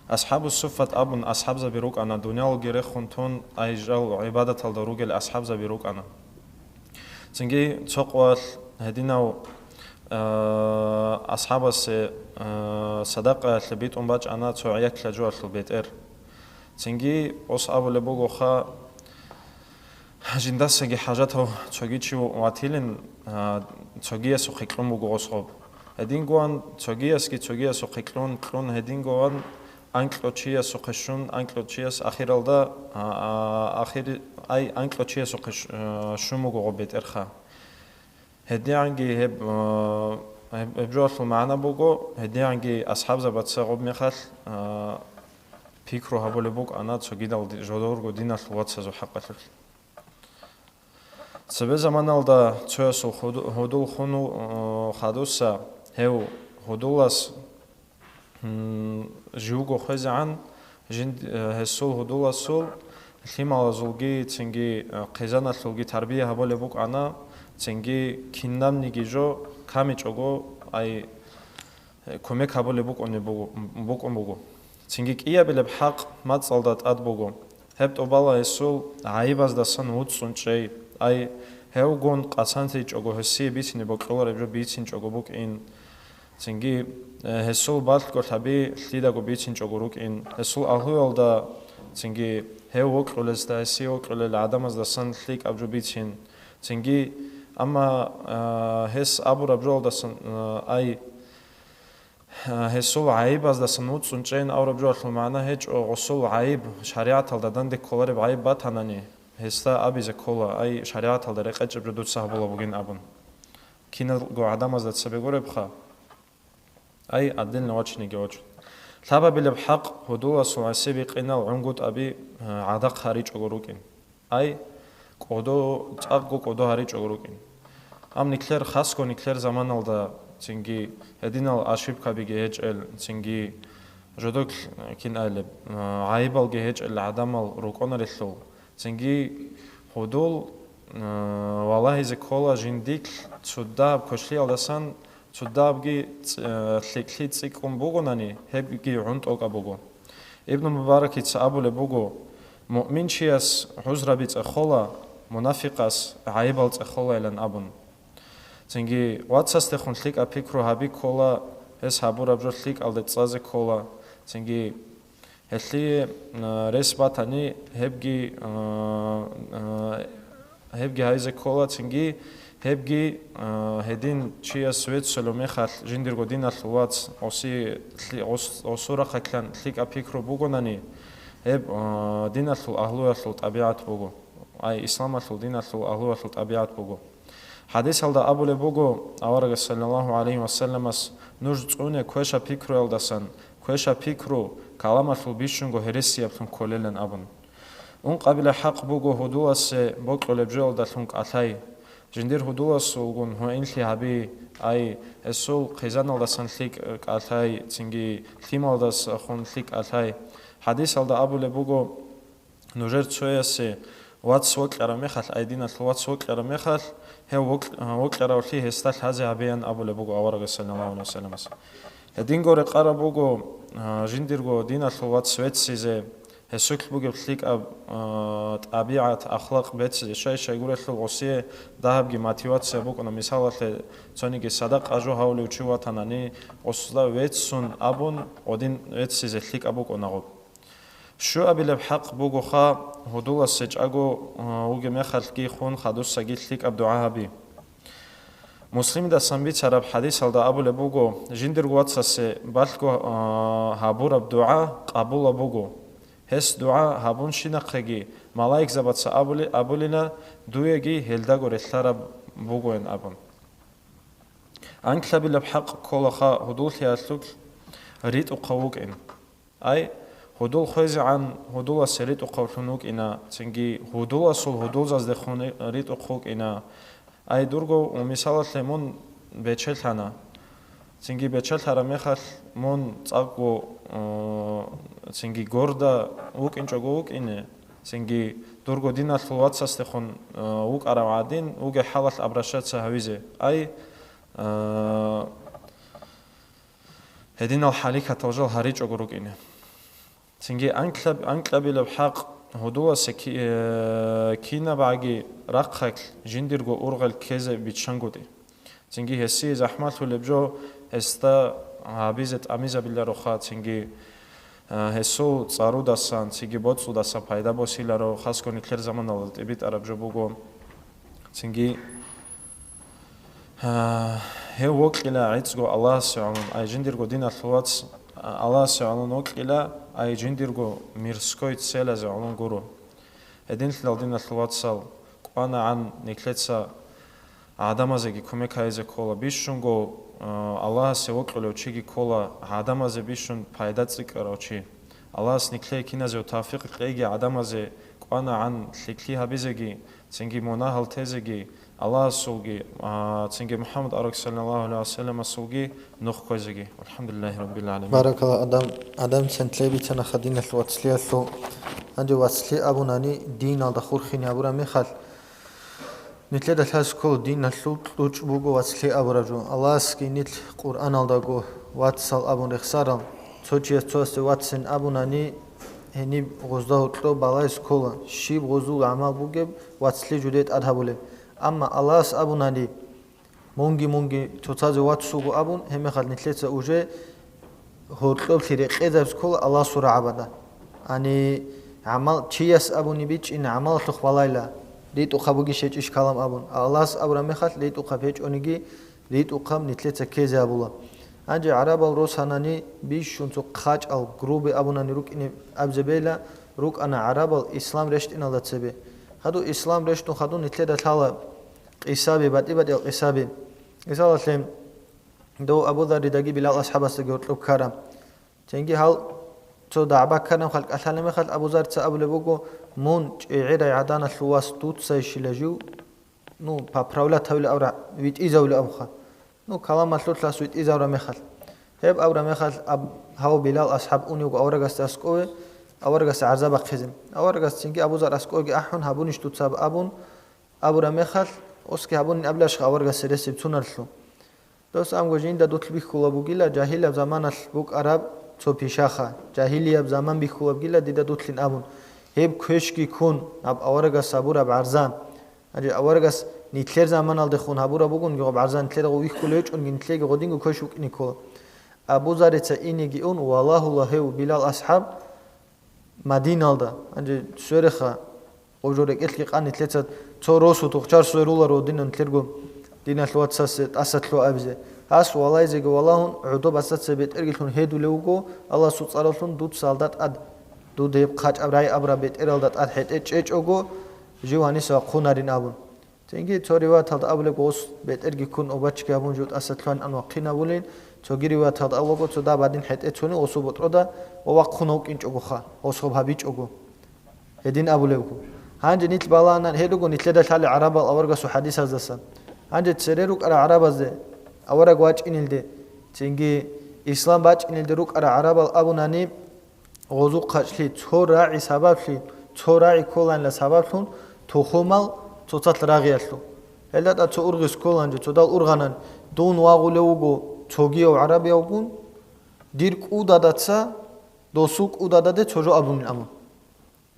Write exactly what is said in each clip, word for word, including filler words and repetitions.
АсхӀабу суффат абун асхӀабзаби рукӀана, дуниялги рехун тун, ай жал гӀибадаталда ругел асхӀабзаби рукӀана. Цинги цо къоялъ гьединав, а, асхӀабасе, а, садакъаялъе битӀун бачӀана цо гӀияклъа жоялъул бетӀер. Цинги ос абулеб бугоха, жиндасаги хӀажатав цоги чи ватилин, а, цогиясухъе кьун буго ос гъоб. Гьедингоан цогиясги цогиясухъе кьун, кьун гьедингоан анкьо чиясухъе щун, анкьо чияс ахиралда, а, а, ахири-, ай, анкьо чиясухъе щ-, а, щун буго гъоб бетӀерха. ГьедигӀанги гьеб, а, гьеб, гьеб жоялъул магӀна буго, гьедигӀанги асхӀабзабаца гъоб мехалъ, а, пикру гьабулеб букӀана цогидал ди-, жодорго диналъул вацазул хӀакъалъулъ. Цебе заманалда цоясул гьуду-, гьудул хунул, э, хадуса, гьев гьудулас, м, живго хвезегӀан, жинд-, э, гьесул гьудуласул лъималазулги, цинги, э, хъизаналъулги тарбия гьабулеб букӀана, цинги кинабниги жо камичӀого, ай, э, кумек гьабулеб букӀунеб буго, букӀун буго. Цинги кӀиябилеб хӀакъ мацӀалда тӀад буго. Гьеб тӀубала гьесул гӀайибаздасан вуцӀцӀун чӀей. Ай, гьевгун къацанлъичӀого гьесие бицине бокьулареб жо бицинчӀого букӀин. Цинги, э, гьесул балъголъаби лъидаго бицинчӀого рукӀин. Гьесул агьлуялда, цинги гьев вокьулезда, гьесие вокьулел гӀадамаздасан лъикӀаб жо бицин. Цинги, амма, э, гьес абураб жоялдасан, э, ай, гьесул гӀайибаздасан вуцӀцӀун чӀейин абураб жоялъул магӀна гьечӀо, гъосул гӀайиб, шаригӀаталда данде кколареб гӀайиб батанани, гьесда абизе ккола, ай, шаригӀаталда рекъечӀеб жо дуца гьабула бугин абун. Киналго гӀадамазда цебе гуребха, ай, отдельно вачинеги вачун. Лъабабилеб хӀакъ, гьудуласул гӀасиби къинал гӀунгутӀаби, а, гӀадахъ гьаричӀого рукӀин. Ай, кӀодо, цӀакъго кӀодо гьаричӀого рукӀин. Ам никлер, хасго никлер заманалда, цинги гьединал ошибкабиги гьечӀел, цинги жодоклъ кин айлеб, а, гӀайибалги гьечӀел гӀадамал рукӀунарелъул, цинги гьудул, а, валагьизе ккола жиндилъ цудаб квешлъиялдасан, цудабги ц-, а, лъикӀлъи цӀикӀкӀун бугонани, гьебги гӀунтӀукӀаб буго. Ибн Мубаракица абулеб буго, муъминчияс гӀузраби цӀехола, мунафикъас гӀайибал цӀехолайилан абун. Цинги вацасдехун лъикӀаб пикру гьаби ккола, гьес гьабураб жо лъикӀалде цӀазе ккола. Цинги гьелъие, а, рес батани, гьебги, а, а, гьебги гьайзе ккола, цинги гьебги, а, гьедин чияс веццулев мехалъ жиндирго диналъул вац гъоси-, лъи-, гъос-, гъосул рахъалъан лъикӀаб пикру бугонани, гьеб, а, диналъул агьлуялъул тӀабигӀат буго, ай, исламалъул диналъул агьлуялъул тӀабигӀат буго. ХӀадисалда абулеб буго, аварагас саллаллагьу гӀалайгьи ва салламас, нуж цӀуне квешаб пикруялдасан, квешаб пикру каламалъул бищунго гьересияблъун кколелан абун. Ункъабила хӀакъ буго гьудуласе бокьулеб жоялдалъун кӀалъай. Жиндир гьудуласулгун гьуинлъи гьаби, ай, гьесул хъизаналдасан лъикӀ кӀалъай, цинги лъималдасахун лъикӀ кӀалъай. ХӀадисалда абулеб буго, нужер цоясе вац вокьарав мехалъ, ай, диналъул вац вокьарав мехалъ, гьев вокь-, вокьаравлъи гьесда лъазе гьабеян абулеб буго аварагас саллаллагьу гӀалайгьи ва салламас. Гьединго рекъараб буго, а, жиндирго диналъул вац веццизе, гьесулъ бугеб лъикӀаб, а, тӀабигӀат, ахлакъ беццизе, щай-щайгурелъул гъосие дагьабги мотивация букӀуна. Мисалалъе, цониги садакъа жо гьавулев чи ватанани, гъосда веццун абун, гъодин веццизе лъикӀаб букӀуна гъоб. Щуабилеб хӀакъ бугоха, гьудуласе чӀаго, а, вугеб мехалъги хун хадусаги лъикӀаб дугӀа гьаби. Муслимидасан бицараб хӀадисалда абулеб буго, жиндирго вацасе балъго, а, гьабураб дугӀа къабулаб буго. Гьес дугӀа гьабунщинахъеги малаикзабаца абули-, абулила, дуеги гьелдаго релълъараб бугоин абун. Анкьабилеб хӀакъ кколаха гьудуллъиялъулъ ритӀухъав вукӀин. Ай, гьудул хвезегӀан гьудуласе ритӀухъавлъун вукӀина, цинги гьудуласул гьудулзаздехун ритӀухъ вукӀина. Ай, дурго, мисалалъе, мун бечелъана. Цинги бечелъараб мехалъ мун цӀакъго, э, цинги горда вукӀинчӀого вукӀине, цинги дурго диналъул вацасдехун, э, вукӀарав гӀадин вугеб хӀалалъ обращаться гьавизе. Ай, э, Гьединал хӀалихьатал жал гьаричӀого рукӀине. Цинги анкьаб-, анкьабилеб хӀакъ гьудуласе ки-, э, кинабгӀаги рахъалъ жиндирго ургъел ккезе биччангутӀи. Цинги гьесие захӀмалъулеб жо гьесда гьабизе тӀамизабилароха, цинги, э, гьесул цӀарудасан, цинги боцӀудасан пайда босиларо, хасго нилъер заманалда тӀибитӀараб жо буго. Цинги, а, гьев вокьила гӀицӀго Аллагьасе гӀолун, ай жиндирго диналъул вац, а, Аллагьасе гӀолун вокьила, ай жиндирго мирской целазе гӀолун гуро. Гьединлъидал диналъул вацал кӀванагӀан нилъеца гӀадамазеги кумек гьайзе ккола. Бищунго, а, Аллагьасе вокьулев чиги ккола гӀадамазе бищун пайда цӀикӀкӀарав чи. Аллагьас нилъее киназев тавфикъ кьейги гӀадамазе кӀванагӀан лъикӀлъи гьабизеги, цинги мунагьал тезеги, Аллагьасулги, а, цинги МухӀаммад авараг саллаллагьу гӀалайгьи вассаламасулги нух кквезеги. ВалхӀамдулиллагьи раббил гӀаламин. Баракалла, Адам, Адам, сен лъебицана хадиналъ вацлъиялъул. Гьанже вацлъи абунани диналда хурхине гьабураб мехалъ, нилъеда лъаз ккола диналъул кьучӀ буго вацлъи абураб жо. Аллагьасги нилъ Къуръаналдаго вацал абун рехсарал. Цо чияс цоясде вацин абунани, гьениб гъозда гьоркьоб балагьи ккола, щиб гъозул гӀамал бугеб вацлъи жуде тӀад гьабулеб. Амма Аллагьас абунани, мунги-мунги цоцазе вацлъуго абун, гьебмехалъ нилъеца уже гьоркьоблъи рекъезабизе ккола Аллагьасул рагӀабада. Гьаниб гӀамал, чияс абуни бичӀчӀин гӀамалалъухъ балайла, ритӀухъаб бугищ гьечӀищ калам абун, Аллагьас абураб мехалъ ритӀухъаб гьечӀониги, ритӀухъаб нилъеца ккезе гьабула. Гьанже гӀарабал росанани бищун цо хъачӀал, грубый абунани рукӀине абизе бейла, рукӀана гӀарабал ислам рещтӀиналда цебе. Хадув ислам рещтӀун хадув нилъеда лъала къисаби, батӀи-батӀиял къисаби. Мисалалъе, дов Абу Зарридаги Билал асхӀабасдаги гьоркьоб ккараб. Цинги гьал цо дагӀба ккараб халкъ кӀалъалеб мехалъ Абу Заррица абулеб буго: «Мун чӀегӀерай гӀаданалъул вас дуцайищила жив, ну, поправлять гьавилеб абра, витӀизавилеб абха». Ну, каламалъулъ ас витӀизавра мехалъ. Гьеб абра мехалъ аб-, гьав Билал асхӀаб уневго аварагасда аскӀове, аварагасда гӀарза бахъизе. Аварагас цинги Абу Зар аскӀовеги ахӀун, гьабунищ дуца абун, абура мехалъ, осги гьабунин абилашха аварагас ресиб цунарлъу. Дос амго жинда дулъ бихьула бугила жагьилаб заманалъ букӀараб цо пишаха, жагьилияб заман бихьулабгила дида дулъин абун, гьеб квешги ккун, аб аварагас гьабураб гӀарза. Гьанже аварагас нилъер заманалдехун гьабураб бугун, гьеб гӀарза нилъер гъов вихьулев гьечӀунги, нилъеги гъодинго квеш вукӀине ккола. Абу Зарица инеги ун, валагьула гьев Билал асхӀаб Мадиналда, гьанже свереха, гъов жо рекӀелъги къан нилъеца цо росу тухчар сверуларо динан нилъерго диналъ вацасе тӀаса лъугьа абизе. Гьас валайзеги валагьун, гӀодоб асаца бетӀергилъун гьедулев вуго, Аллагьасул цӀаралъун дуца алда тӀад, дуда гьеб хъачӀаб рагӀи абураб бетӀералда тӀад хӀетӀе чӀечӀого, жив гьаниса вахъунарин абун. Цинги цо риваяталда абулеб, гъос бетӀерги ккун обачги гьабун жо тӀаса лъугьан ан вахъинавулин, цоги риваяталда абуго, цо даб гьадин хӀетӀе цунин гъосул ботӀрода ва вахъун вукӀинчӀогоха, гъос гьоб гьабичӀого. Гьедин абулебго. Гьанже нилъ балагьанан гьел руго нилъеда лъалел гӀарабал аварагасул хӀадисаздасан. Гьанже цере рукӀарал гӀарабазде, авараг вачӀинилде, цинги ислам бачӀинилде рукӀарал гӀарабал абунани, гъозухъ хъачӀлъи цо рагӀи сабаблъи, цо рагӀи кколанила сабаблъун тухумал цоцалъ рагъиялъул. Гьелда тӀад цо ургъи кколанчи, цодал ургъанан, дун вагъулев вуго цогияв гӀарабиявгун, дир кӀудадаца досул кӀудададе цо жо абунин абун.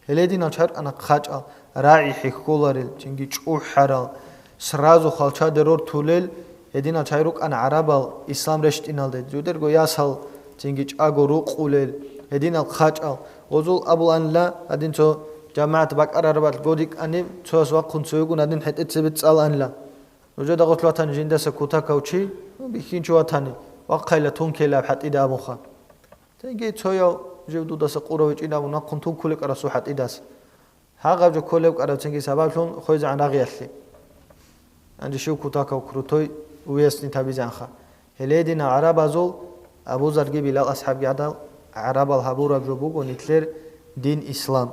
Гьелединал чаркӀана хъачӀал, рагӀи хӀехьоларел, цинги чӀухӀарал, сразу хвалчаде рортулел, гьединал чай рукӀана гӀарабал ислам рещтӀиналде, жудерго ясал, цинги чӀаго рукъулел, гьединал хъачӀал. Гъозул абуланила, гьадин цо жамагӀат бакӀарарабал годикӀани, цояс вахъун цо йигун гьадин хӀетӀе цебе цӀаланила. Нужеда гъорлъ ватани жиндаса кутакав чи, ну, бихьинчи ватани, вахъайла тункейилаб хӀатӀида абунха. Цинги цояв жив дудаса къурав вичӀин абун вахъун тункулеб кӀарасул хӀатӀидас. Гьагъаб жо кколеб кӀараб цинги сабаблъун хвезегӀан рагъиялъе. Гьанже щив кутакав крутой уясни табизанха. Гьеледина гӀарабазул Абу Зарги Билал асхӀабги гӀадал гӀарабал гьабураб жо буго нилъер дин ислам.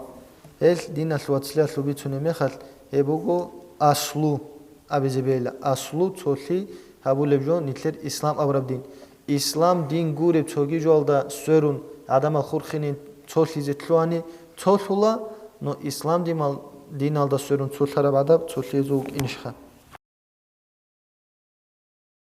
Гьелъ диналъ вацлъиялъул бицунеб мехалъ гьеб буго аслу абизе бейла. Аслу цолъи гьабулеб жо нилъер ислам абураб дин. Ислам дин гуреб цоги жоялда сверун, гӀадамал хурхинин цолъизе лъугьани, цолъула, но ислам димал-, диналда сверун цолъараб гӀадаб цолъизе вукӀинищха?